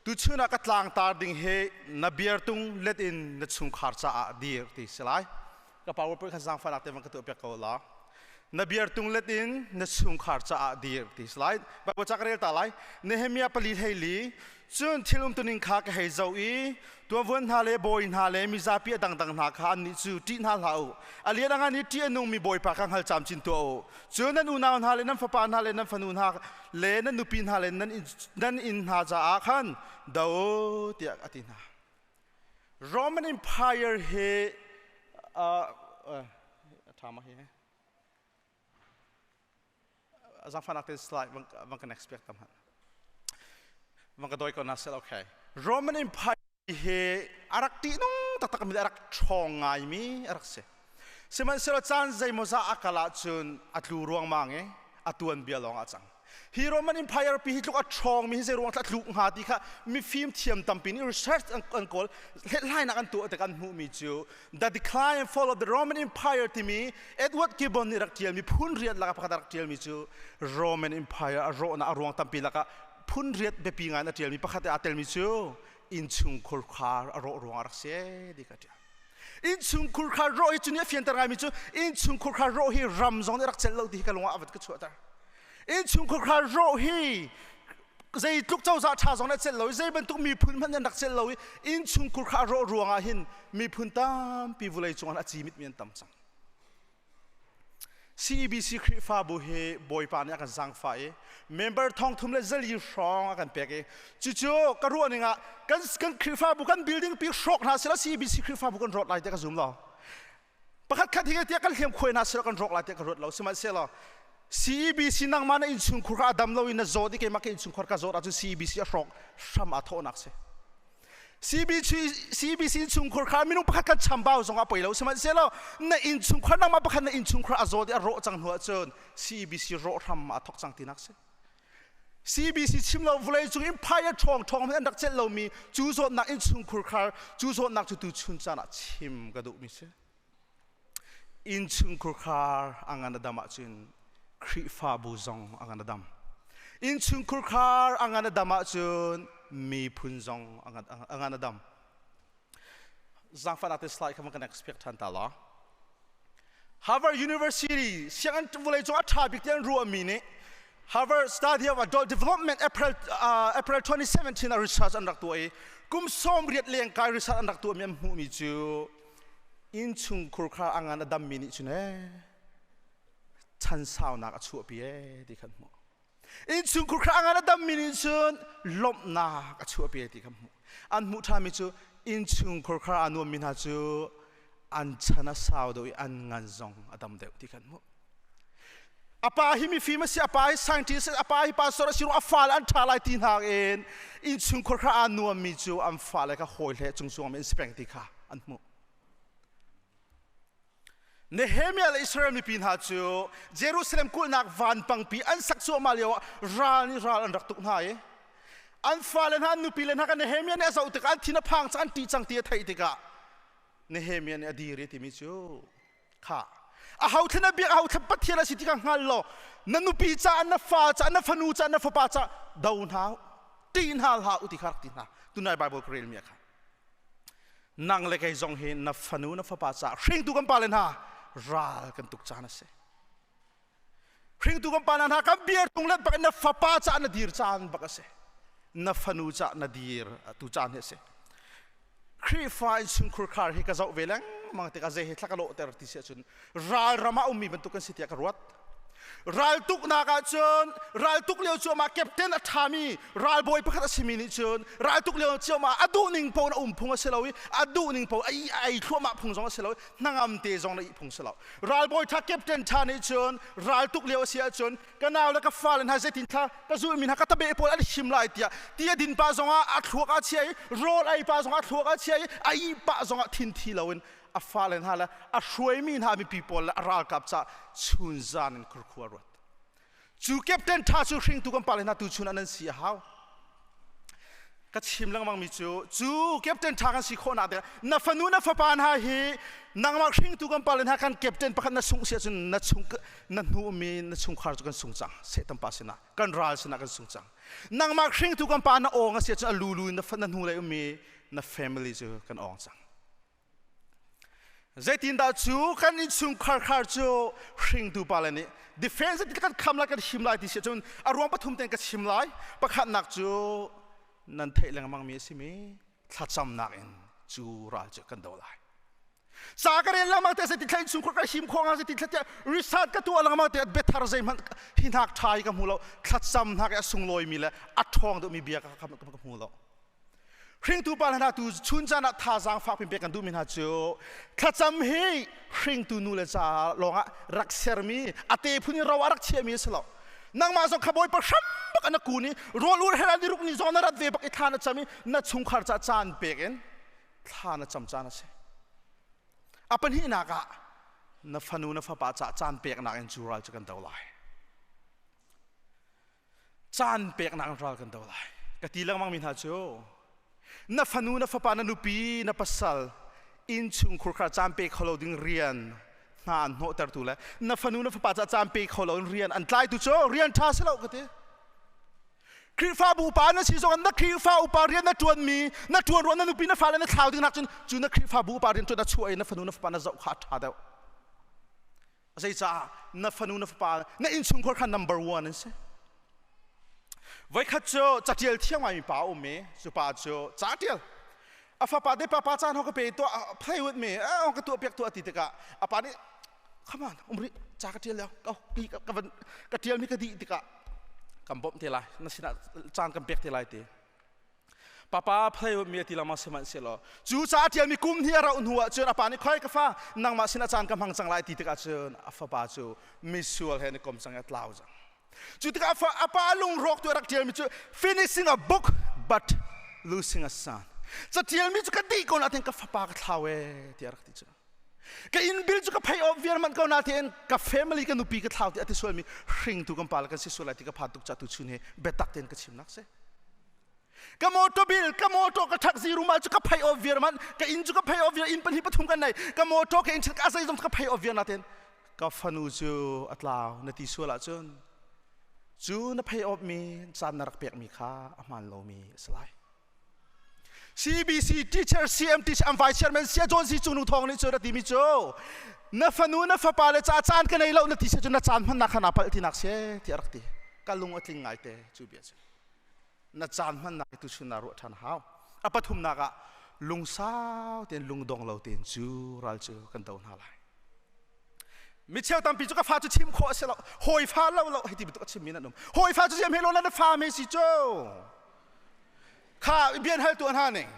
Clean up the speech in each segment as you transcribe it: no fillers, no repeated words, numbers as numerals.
Tuchun ah ka tlangtar ding hi na biartung let in na chungkhar caah dir ti si lai. Ka PowerPoint kha zaangfahnak te van ka tuah piak ko la. Na biartung let in na chungkhar caah dir ti si lai. Bible ca ka rel ta lai. Nehemiah pali hlei li cun thil umtuning kha ka hei zoh i tuanvuan hna le bawi hna le mizapi a dangdang hna kha annih cu ṭih hna hlah u. A lian a ngan i ṭih a nungmi Bawipa kha hngal camcin tuah u. Cun nan unau hna le nan fapa hna le nan fanu hna le nan nupi hna le nan inn hna caah khan do tiah a ti hna. Roman Empire hi ṭha ma hi zaangfahnak te slide van kan expect tam han van ka doi ko na sel okay Roman Empire hi a rak ṭihnung taktak mi a rak ṭhawng ngaimi a rak si. Sihmanhsehlaw caan zeimawzah a kal ahcun a tlu ruangmang i a tuanbia lawng ah a cang. Hi Roman Empire pi hi tluk a ṭhawngmi hi zei ruang a tluk hnga ti kha mifim thiam tampi nih research an kawl hlethlainak an tuah tik an hmuhmi cu The Decline and Fall of the Roman Empire timi Edward Gibbon nih rak ṭialmi phun riat lakah pakhat a rak ṭialmi cu Roman Empire a rawhnak a ruang tampi lakah phun riat biapi ngai in a ṭialmi pakhat i aa telmi cu innchungkhur khar a rawh ruangah rak si ti ka ṭial. Innchungkhur khar rawh hi cu nih a fianter ngaimi cu innchungkhur khar rawh hi ram zong nih rak celh lo ti hi ka lung ah a vat ka chuahter. Innchungkhur khar rawh hi zeitluk cozah ṭha zong nih a celh lo i zei bantuk miphun hmanh nih an rak celh lo i innchungkhur khar rawh ruangah hin miphun tampi vawlei cungah a ci mitmi an tam cang. CEBC Khrihfabu hi Bawipa nih a kan zaangfah i member thong thum le zali hrawng a kan pek i cucu ka ruah ning ah kan kan Khrihfabu kan building pi hrawk hna sila CEBC Khrihfabu kan rawt lai tiah ka zum lo. Pakhat khat hi tiah kan hliam khuai hna sila kan rawk lai tiah ka ruat lo. Sihmanhsehlaw CEBC nangmah na innchungkhur kha a dam lo in na zawt i keimah ka innchungkhar ka zawt ahcun CEBC a hrawk hram aa thawhnak si. CBC CBC innchungkhur kha minung pakhat kan chambau zong a poi lo sihmanhsehlaw na innchungkhar nangmah pakhat na innchungkhar a zawt i a rawh cang hnu ahcun CBC rawh hram aa thok cang tinak si. CBC chim lo vawlei cung empire ṭhawng ṭhawng an rak celh lomi cu zawtnak innchungkhur khar cu zawtnak cu tu chun caan ah chim ka duhmi si. Innchungkhur khar a ngan a dam ahcun Khrihfabu zong a ngan a dam. Innchungkhur khar a ngan a dam ahcun miphun zong a ngan a dam. Zaangfahnak te slide kha kan expect ṭhan ta la. Harvard University sianginn vawleicung a ṭha bik ti an ruahmi nih Harvard Study of Adult Development April 2017 ah research an rak tuah i kum 80 leng kai research an rak tuahmi an hmuhmi cu innchungkhur kha a ngan a dammi nih cun ee chansaunak a chuahpi ee ti khan hmuh innchungkhur kha a ngan a dammi nih cun lawmhnak a chuahpi ee ti khan hmuh an hmuh ṭhanmi cu innchungkhur kha a nuammi hna cu an chan a sau deuh i an ngan zong a dam deuh ti khan hmuh a pa hi mifim a si a pa hi scientist a pa hi pastor a si a fale an ṭha lai ti hna in innchungkhur kha aa nuammi cu an fale kha hawi hle cungcuang in si peng ti kha an hmuh Nehemiah le Israel mipi hna cu Jerusalem kulhnak vanpangpi an sak cuahmah lio ah ral nih ral an rak tuk hna i an fale hna an nupi le hna kha Nehemiah nih a zoh tikah an thin a phang cang an ṭih cang ti a theih tikah Nehemiah nih a dir i timi cu kha a ho thlen a biak a ho thlen Pathian a si ti kha hngal law na nupi caah na fa caah na fanu caah na fapa caah do hna ṭih hna hlah u ti kha rak ti hna tunai Bible ka relmi ah khan nang le kei zong hi na fanu na fapa caah hringtu kan pale hna ral kan tuk caan a si hringtu kan pa hna kan biar tung le bak na fapa caah na dir caan bak a si na fanu caah na dir tu caan hi a si Khrihfa innchungkhur khar hi ka zoh ve lengmang tikah zei he thla ka lawhter ti si ahcun ral ram ah ummi bantuk kan si tiah ka ruat. Raltuknak ahcun raltuk lio cu amah captain a ṭhami ralbawi pakhat a simi nih cun raltuk lio cu amah a duh ning paoh in a um phung a si lo i a duh ning paoh a ei thluahmah phung zong a si lo i hnangam te zong na ih phung si lo. Ralbawi ṭha captain ṭha nih cun raltuk lio a si ahcun ka nau le ka fale hna zeitin thla ka zulmi hna ka tabe pawl an him lai tiah ti a din pa zongah a thluak a chia i rawl ei pa zongah a thluak a chia i a ih pah zongah thin thi loin a fale hna le a hruaimi hna mipi pawl le a ralkap ca chun zan in khurkhua ruat cu captain tha cu hringtu kan pale hna tu chun an si a hau ka chim lengmang mi cu cu captain tha kan si khawh nak ding na fanu na fapa hna hi. Nangmah hringtu kan pale hna kan captain pakhat na sungh si ahcun na chung na hnu ummi na chungkhar cu kan sung cang. Satan pa sinah kan ral sinah kan sung cang. Nangmah hringtu kan pa na awng a si ahcun a lulu in na na hnu lei ummi na family cu kan awng cang. Zeitindah cu kan innchungkhar khar cu hringtu pale nih defense kan kham lai kan him lai ti si ahcun a ruang pathum ten ka chim lai. Pakhatnak cu nan theih lengmang mi a simi thlacamnak in cu ral cu kan do lai. Ca ka rel lengmang te ti thla innchungkhar ka him khawh nga ti thla tiah research ka tuah lengmang te biathar zeihmanh hi hnak ṭha hi ka hmu lo thlacam hnak i a sunglawi mi le a ṭhawng deuhmi bia ka ka hmu lo. Hringtu pa hna tu chun caan ah thazaang fak pin pek kan duhmi hna cu thlacam hi hringtu nu le ca lawngah rak sermi a te phun in ro a rak chiahmi a si lo. Nangmah zong kha Bawipa hram bak na kun i rawl ur he ni ruk ni zong na rat ve bak i thla na cam i na chungkhar ca caan pek in thla na cam caan a si. A pahnihnak ah na fanu na fapa ca caan peknak in cu ral cu kan do lai. Caan peknak in ral kan do lai. Ka ti lengmang mi hna cu na fanu na fapa na nupi na pasal innchungkhur kha caan pe kho lo ding rian hna an hnawhtertu le na fanu na fapa ca caan pe kho lo in rian an tlaitu cu rian ṭha si lo ka ti. Khrihfabu upa na si zong na Khrihfa upa rian na ṭuanmi na ṭuan ruah na nupi na fale na thlau ding nak cun cu na Khrihfabu upa rian ṭuan na chuah i na fanu na fapa na zoh kha a ṭha deuh. Zeicah na fanu na fapa na innchungkhar kha number one an si. Voikhat cu catial thiam ngaimi pa a um i cu pa cu ca ṭial a fapa te papa caan ho ka pe tuah play with me eh ka tuah piak tuah ti tikah a pa nih come on um rih ca ka ṭial lio ka ka van ka ṭial mi ka dih tikah kan bawmh te lai na sinah caan kan pek te lai ti Papa play with me ti lama sihmanhsehlaw cu ca a ṭialmi kum hnih a rauh hnu ah cun a pa nih khoi ka fa nangmah sinah caan ka hmang cang lai ti tikah cun a fapa cu misual he an i kom cang i a tlau cang. Cu tikah a fa a pa lungrawk tu a rak ṭialmi cu finishing a book but losing a son. Ca ṭialmi cu ka dih ko nain ka fapa ka thlau ee tiah a rak ti cu. Ka inn bil cu ka phei awk viar manh ko nain ka family ka nupi ka thlau ti a ti sualmi hringtu kan pa le kan si sual lai ti ka phan tuk ca tu chun hi biatak tein ka chimnak si. Ka motor bill ka motor ka ṭhak ziru mal cu ka phei off viar man ka inn cu ka phei off viar inn pahnih pathum kan nei ka motor ka inn ka zeizong ka phei off viar natin ka fanu cu a tlau na ti sual ahcun cu na phei off mi caan na rak pek mi kha a hmaan lomi a si lai. CBC teacher CMT an vice chairman Sia John Si Cung Nu Thawng nih cun a timi cu na fanu na fapa le ca caan ka nei lo na ti si cun na caan hmannak kha naa palh tinak si tiah a rak ti ka lung a tling ngaite cu bia cu na caan hmannak tu chun naa ruah ṭhan hau. A pathumnak ah lungsau tein lungdong lo tein cu ral cu kan do hna lai. Micheu tampi cu ka fa cu chim khawh a si lo. Hawi fa lo lo hei ti bantuk a chimmi nan um. Hawi fa cu ziam he lo na fa me si cu. Kha bian hal tu hna ning.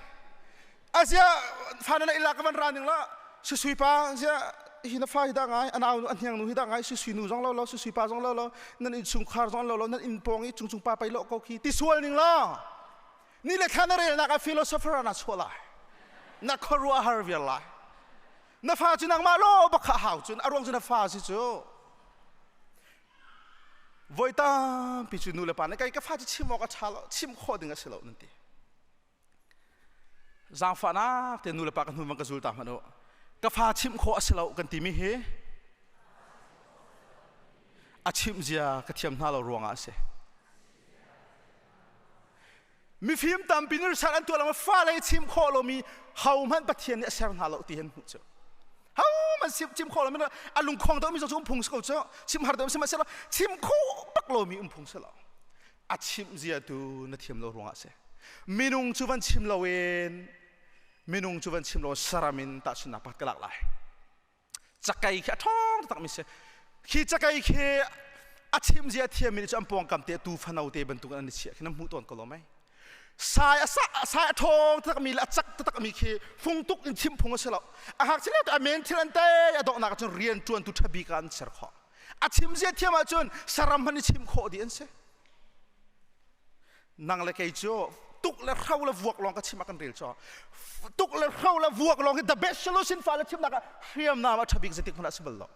Azia fa na ila ka van ra ning la susui pa zia hi na fa hi dah ngai anau nu a hniang nu hi dah ngai susui nu zong lo lo susui pa zong lo lo nan inn chungkhar zong lo lo nan inn pawng i cung cung pa pai lo ko khi ti sual ning la ni le thla na relnak ah philosopher na chuah lai na khuaruah har viar lai na fa cu nangmah lo bak kha hau cun a ruang cu na fa si cu voi tampi cu nu le pa nih kai ka fa cu chim awk a ṭha lo chim khawh ding a si lo nan ti Zaangfahnak te nu le pa ka hnu bang ka zul ta hmanh u. Ka fa chimh khawh a si lo kan timi hi a chimh zia ka thiam hna lo ruangah a si. Mifim tampi nih research an tuah lengmang fale chimh khawh lomi hohmanh Pathian nih a ser hna lo ti hin hmuh cu. Hohmanh chimh khawh lomi a lungkhong deuhmi zong cu um phung si ko cu. Chimh har deuh sihmanhsehlaw chimh khawh bak lomi um phung si lo. A chimh zia tu na thiam lo ruangah a si. Minung cu van chim loin minung cu van chim lo saram in tahchunhnak pakhat ka lak lai. Cakei khi a ṭhawng taktak mi si. Khi cakei khi a chim zia thiammi nih cu an pawngkam te tu fano te bantuk an i chiah khi nan hmuh tawn ko lo mei. Sai a sa sai a ṭhawng taktak mi le a cak taktak mi khi fung tuk in chim phung a si lo. A hngakchia lio te a men thil an tei a donghnak ah cun rian ṭuantu ṭha bik ah an ser khawh. A chim zia thiam ahcun saram hmanh i chim khawh dih an si. Nang le kei cu tuk le hro le vuak lawng ka chim ah kan rel cu. Tuk le hro le vuak lawng hi the best solution fa le chimnak ah hriamnam a ṭha bik zeitik hmanh ah si bal lo.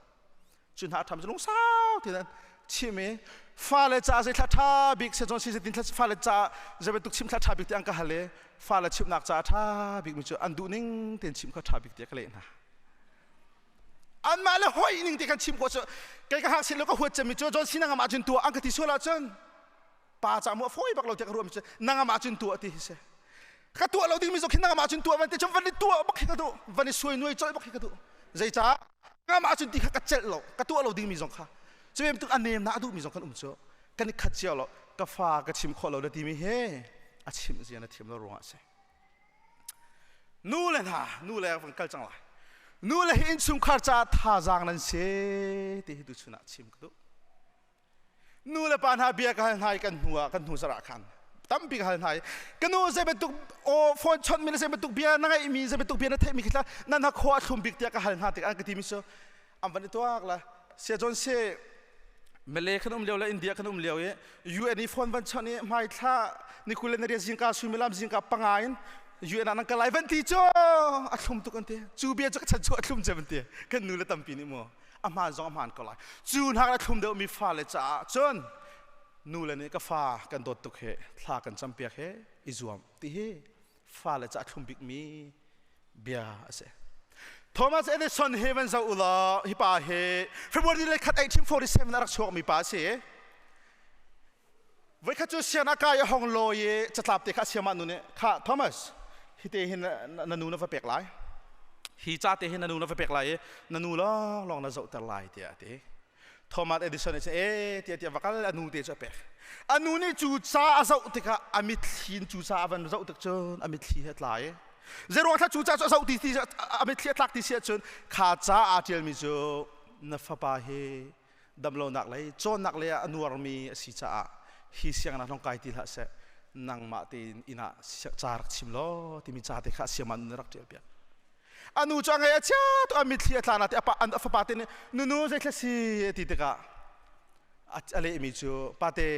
Cu hna a ṭham cu lungsau ti nan chim i fale ca zei thla ṭha bik se cun si zeitin thla fale ca zei bantuk chim thla ṭha bik ti an ka hal i fale chimnak ca a ṭha bik mi cu an duh ning tein chim kha ṭha bik tiah ka leh hna. Anmah le hoi ning te kan chim ko cu kei ka hak sin lo ka huat cemmi cu John Cena ngam ahcun tuah an ka ti sual ahcun pa ca mu a fawi bak lo tiah ka ruahmi cu na ngam ahcun tuah ti hi si. Ka tuah lo dingmi zong khi na ngam ahcun tuah van ti cun van i tuah bak hi ka duh van i suai nuai colh bak hi ka duh. Zeicah ngam ahcun ti kha ka celh lo ka tuah lo dingmi zong kha cu bantuk a nem na a duhmi zong kan um cu kan i khat cio lo ka fa ka chim khawh lo na timi hi a chimh zia na thiam lo ruangah a si. Nu le hna, nu le van kal cang lai. Nu le hi innchungkhar caah thazaang nan si ti hi tuchun ah chim ka duh. Nu le pa hna bia ka hal hna i kan hnu ah kan hnu zarh ah khan tampi ka hal hna i ka nu zei bantuk aw phone chawnh mi le zei bantuk bia na ngaih mi zei bantuk bia na theih mi khi nan ha khua a thlum bik tiah ka hal hna tik an ka ti mi cu an van i tuak la sia John se Malay kan um lio le India kan um lio i UN i phone van chawnh i hmaithla ni 20 le na riat zingka suimilam zingka panga in UN ah nan kal lai van ti cu a thlum tuk an ti cu bia cu ka chan chu a thlum cem an ti kan nu le tampi nih mu a hmaan zong a hmaan ko lai cu hna a thlum deuh mi fale caah cun nu le nih ka fa kan dawt tuk he thla kan campiak he i zuam ti hi fale ca a thlum bikmi bia a si. Thomas Edison he van zoh u law hi pa hi February le khat 1847 a rak chuakmi pa a si. Voikhat cu sianginn kai a hong lawi i catlap te kha a siamah nu nih kha Thomas hi te hin na nu na va pek lai hi ca te hi na nu na va pek lai i na nu lawng lawng na zohter lai tiah a ti. Thomas Edison nih cun ee tiah tiah va kal a nu te cu a pek. A nu nih cu ca a zoh tikah a mitthli in cu ca a van zoh tik cun a mitthli he a tla i zeiruang thla cu ca cu a zoh ti ti a mitthli a tlak ti si ahcun kha ca aa ṭialmi cu na fapa hi damlonak lei cawnnak lei ah a nuarmi a si caah hi sianginn ah hlong kai ti hlah seh nangmah tein inn ah ca rak chim law timi ca te kha a siamah nun rak ṭial piak. A nu cu a ngaih a chia tuk a mitthli a tla na ti a pa a fapa te nih nunu zeithla si a ti tikah a lehmi cu pate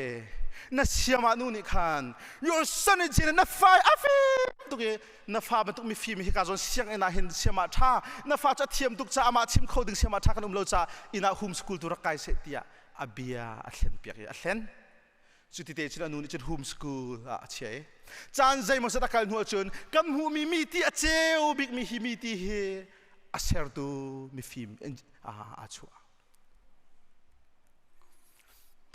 na siamah nu nih khan your son is na fa a fim tuk i na fa bantuk mifim hi ka zawn sianginn ah hin siamah ṭha na fa cu a thiam tuk caah amah chim kho ding siamah ṭha kan um lo caah inn ah home school tu rak kai seh tiah a bia a thlen piak i a hlen Cuti te cun a nu nih cun home school ah a chiah i caan zeimawzat a kal hnu ahcun kan hmuhmi mi ti a ceu bikmi hi mi ti hi a sertu mifim aa chuah.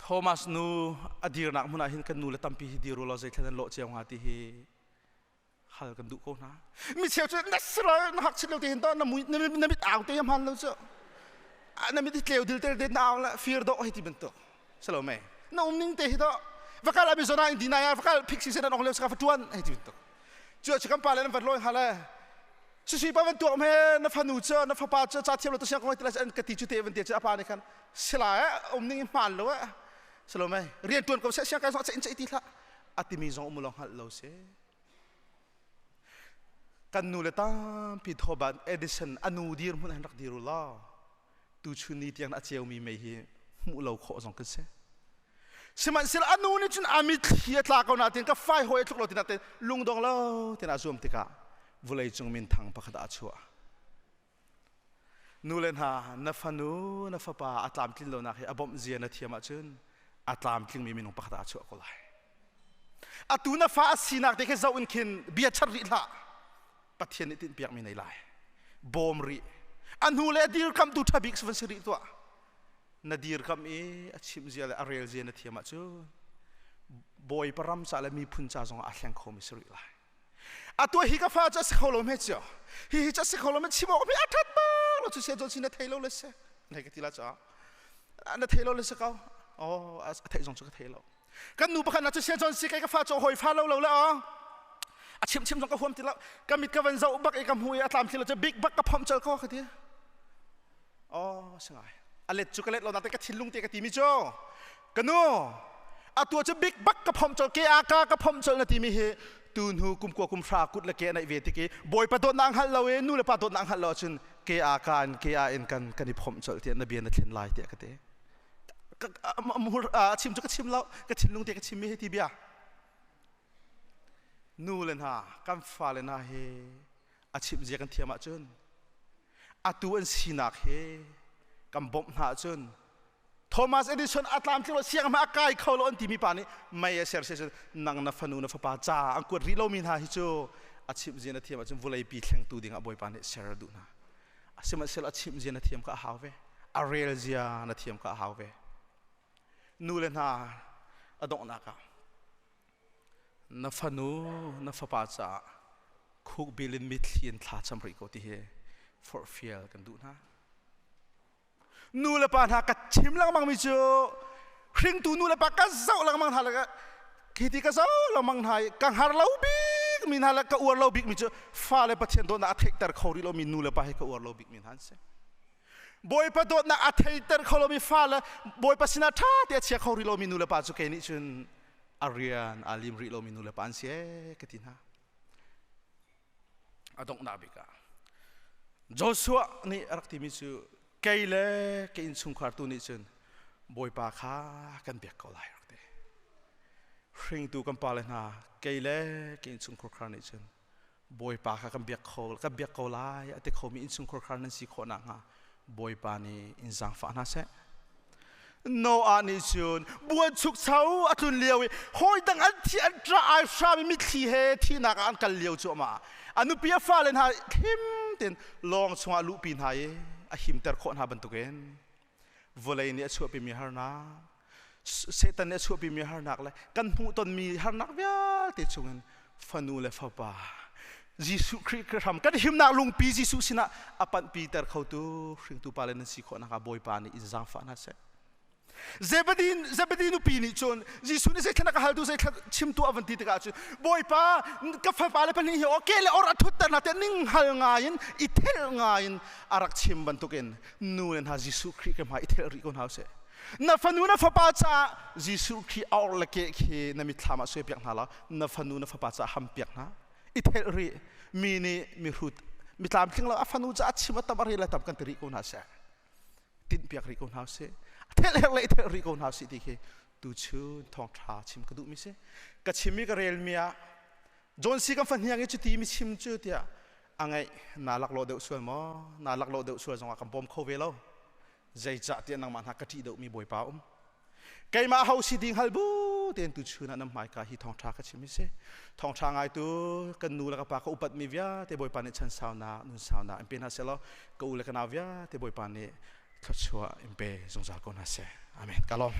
Thomas nu a dirnak hmun ah hin kan nu le tampi hi dir u law zeithla nan lawh cio hnga ti hi hal kan duh ko hna mi cheu cu na sira na hak chin lo te hin to na mui na mit au te hman lo cu na mit hi tleu dil tel te na au la fir do hei ti bantuk salo me na um ning te hi to vakal amizona in dinaya vakal phik si sen ong leo saka fatuan hei ti bantuk cu chu kan pa le nan vat loi hale sisi pa van tuak me na fanu chu na fapa chu cha thiam lo to siang ko ti la an ka ti chu te van te chu apa ne khan sila um ning hman lo salo me rian tuan ko se siang kai so cha in cha ti thla atimi zong um lo hngalh lo si Kan nu le tampi Thomas Edison a nu dirhmun an rak dir u law tuchun ni tiang a ceumi mei hi hmuh lo khawh zong kan si. Sihmanhsehlaw a nu nih cun a mitthli a tla ko nain ka fai hawi a tluk lo ti nain lungdong lo tin a zuam tikah vawleicung minthang pakhat ah a chuah. Nu le hna, na fanu, na fapa a tlamtlin lonak hi a bawmh zia na thiam ahcun a tlamtlingmi minung pakhat ah a chuah ko lai. Atu na fa a sinak te khi zoh in khin bia chat rih hlah. Pathian nih tinhpiakmi nei lai. Bawm rih. A hnu le a dirkamtu ṭha bik van si rih tuah. Na dirkam i a chimh zia le a rel zia na thiam ahcun Bawipa ram ca le miphun ca zongah a thleng khomi si rih lai. Atu hi ka fa cu a si kho lo hme cio. Hi hi cu a si kho lo me chim awk mi a ṭhat bak lo cu sia cu na thei lo le si. Nei ka ti la cu. Na thei lo le si ko. Oh, a theih zong cu ka thei lo. Kan nu pakhat na cu sia con si kai ka fa cu hawi fa lo lo le oh. A chim chim zong ka huam ti lo. Ka mit ka van zoh bak i ka hmu i a tlam thli lo cu big bak ka phomh chal ko ka ti. Oh, singai. A let cu ka let lo na te ka thinlung te ka ti mi cu. Ka nu, atu cu big bak ka phomh colh ke aka ka phomh colh na timi hi tu hnu kum kua kum hra kut le ke naih ve tik i bawipa dawtnak hngalh lo i nu le pa dawtnak hngalh lo ahcun ke aka in ke a in kan kan i phomh colh tiah na bia na thlen lai tiah ka ti. A chim cu ka chim lo, ka thinlung te ka chim mi hi ti bia. Nu le hna, kan fale hna hi a chimh zia kan thiam ahcun atu an sinak hi kan bawmh hna ahcun Thomas Edison a tlamtling lo siang hmanh a kai kho lo an timi pa nih mei a ser si cun nang na fanu na fapa ca an kuat rih lomi hna hi cu a chimh zia na thiam ahcun vawleipi thlengtu dingah Bawipa nih ser a duh hna. Sihmanhsehlaw a chimh zia na thiam kha a hau ve. A rel zia na thiam kha a hau ve. Nu le hna a donghnak ah na fanu na fapa caah khukbil in mitthli in thla cam rih ko ti hi forhfial kan duh hna. Nu le pa hna ka chim lengmang mi cu hringtu nu le pa ka zoh lengmang hna le khi ti ka zoh lengmang hna i ka hngar lo bik mi hna le ka uar lo bik mi cu fale Pathian dawtnak a theihter kho rih lomi nu le pa hi ka uar lo bik mi hna an si. Bawipa dawtnak a theihter kho lomi fale Bawipa sinah ṭha te a chia kho rih lomi nu le pa cu kei nih cun a rian aa lim rih lomi nu le pa an si ee ka ti hna. A donghnak bik ah Joshua nih a rak timi cu kei le ka innchungkhar tu nih cun Bawipa kha kan biak ko lai rak ti. Hringtu kan pale hna kei le ka innchungkhar nih cun Bawipa kha kan biak kho kan biak ko lai a ti khomi innchungkhar khar nan si khawh nakhnga Bawipa nih in zaangfah hna seh. Noah nih cun buanchukcho a tlun lio i hawi dang an thi an ṭah ai hram i mitthli he thihnak ah an kal lio cuahmah a nupi a fale hna him tein lawng chungah luhpi hna i a himter khawh hna bantukin vawlei nih a chuahpimi harnak Satan nih a chuahpimi harnak le kan hmuhtonmi harnak vialte chungin fanu le fapa Jesuh Khrih hram kan himnak lungpi Jesuh sinah a panhpi ter khotu hringtu pa le nan si khawh nakhnga Bawipa nih in zaangfah hna seh. Zebedi Zebedi nupi nih cun Jesuh nih zeithla na ka haltu zeithla chimtu a van ti tikah cun Bawipa ka fapa le pahnih hi aw ke le or a thutter hna tiah ning hal ngai in i thelh ngai in a rak chim bantukin nu le hna Jesuh Khrih ke hmai i thelh rih ko hna usih. Na fanu na fapa caah Jesuh Khrih a or le ke khi na mitthlam ah suai piak hna law na fanu na fapa caah ham piak hna. I thelh rih mi nih mihrut mi tlamtling lo a fanu caah chim a tam a rel a tam kan ti rih ko hna seh. Tinh piak rih ko hna usih. Thelh herh le i thelh rih ko hna usih ti khi tuchun thawngṭha chim ka duhmi si. Ka chimmi ka relmi ah John C kan fahniang i cuti mi chim cu tiah a ngaih naa laklawh deuh sual maw? Naa laklawh deuh sual zongah kan bawm kho ve lo. Zeicah tiah nangmah hna ka ṭih deuhmi Bawipa um. Keimah ho si ding hal bu tein tuchun ah nan hmaika hi thawngṭha ka chim hi si. Thawngṭha ngaitu kan nu le ka pa ka upatmi vialte Bawipa nih chan saunak, nun saunak in pe hna sehlaw ka u le ka nau vialte Bawipa nih thluachuah in pe zungzal ko hna seh. Amen. Ka lawm.